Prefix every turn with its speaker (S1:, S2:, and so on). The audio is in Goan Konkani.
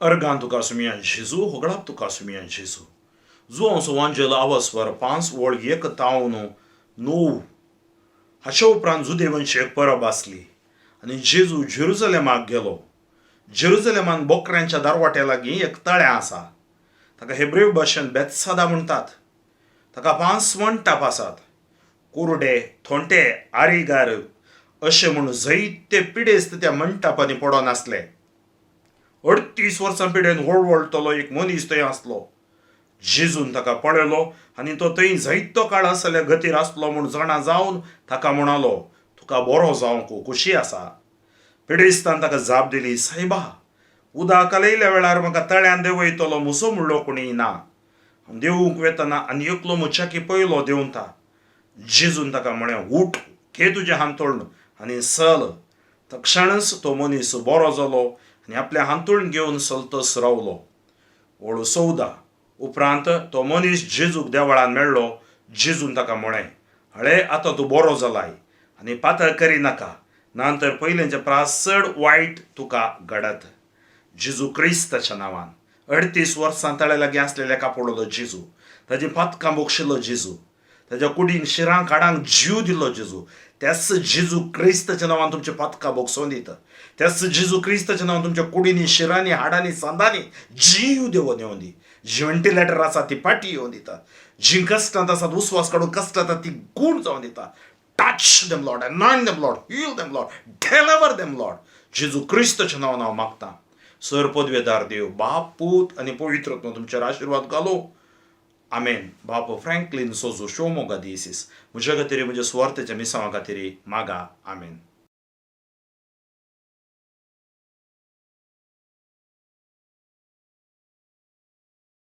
S1: अर्गां तुका सुमया जेजू, होगळाप तुका सुमया जेजू. जुवांव सुवांजेल आवस्वर पांच वळ एक तावन णव. हाचे उपरांत जुदेवांची एक परब आसली आनी जेजू जेरुजलेमाक गेलो. जेरुजलेमान बोकऱ्यांच्या दारवाट्या लागीं एक तळें आसा, ताका हेब्रेव भाशेन बेत्सादा म्हणटात. ताका पांच मंटाप आसात. कुरडे, थोंटे, आरीगार अशें म्हूण जायते पिडेस्त त्या मंटापांनी पडोन आसले. 38 वर्सां पिडेन वळवळटलो एक मनीस थंय आसलो. जेजून ताका पळयलो आनी तो थंय जायतो काळ आसल्या गतीर आसलो म्हूण जाणा जावन ताका म्हणालो, तुका बरो जावंक खुशी आसा? पिडेस्तान ताका जाप दिली, सायबा, उदक कालयल्या वेळार म्हाका तळ्यान देंवयतलो मुसो म्हणलो कोणी ना. हांव देवूंक वेतना आनी एकलो मुच्याकी पयलो देंवता. जेजून ताका म्हळें, उठ, घे तुजें हांतुळण आनी चल. तक्षणच तो मनीस बरो जालो आनी आपलें हांतुळण घेवन चलतच रावलो. ओळ 14. उपरांत तो मनीस जेजूक देवळान मेळ्ळो. जेजून ताका म्हळें, हळे, आतां तूं बरो जालाय आनी पातळ करिनाका, ना तर पयलेंचे प्रास चड वायट तुका घडत. जेजू क्रिस्ताच्या नांवान, 38 वर्सां तळे लागीं आसलेल्या कापडलो जेजू, ताजी पातकां बक्षिल्लो जेजू, ताज्या कुडीन शिरांक हाडांक जीव दिल्लो जेजू, त्याच जेजू क्रिस्ताच्या नांवान तुमचे पातकां बोगसोवन दिता. त्याच जेजू क्रिस्ताच्या नांवान तुमच्या कुडींनी, शिरांनी, हाडांनी, सांदांनी जीव देवोन येवन दी. जी व्हेंटिलेटर आसा ती पाटी येवन दिता. जी कश्टांत आसात, उस्वास काडून कश्टांत आसात, ती गूण जावन दिता. Touch them, Lord. Anoint them, Lord. Heal them, Lord. Deliver them, Lord. जेजू क्रिस्ताच्या नांवान हांव मागतां. सर पदवेदार देव बाप, पूत आनी पवित्र आत्मा तुमचेर आशिर्वाद घालो. आमेन. बाप फ्रँकलीन सोजू, शिवमोगा दियसीस, म्हज्या खातीर, म्हज्या सुवार्थेच्या मिसांवा खातीर मागा. आमेन.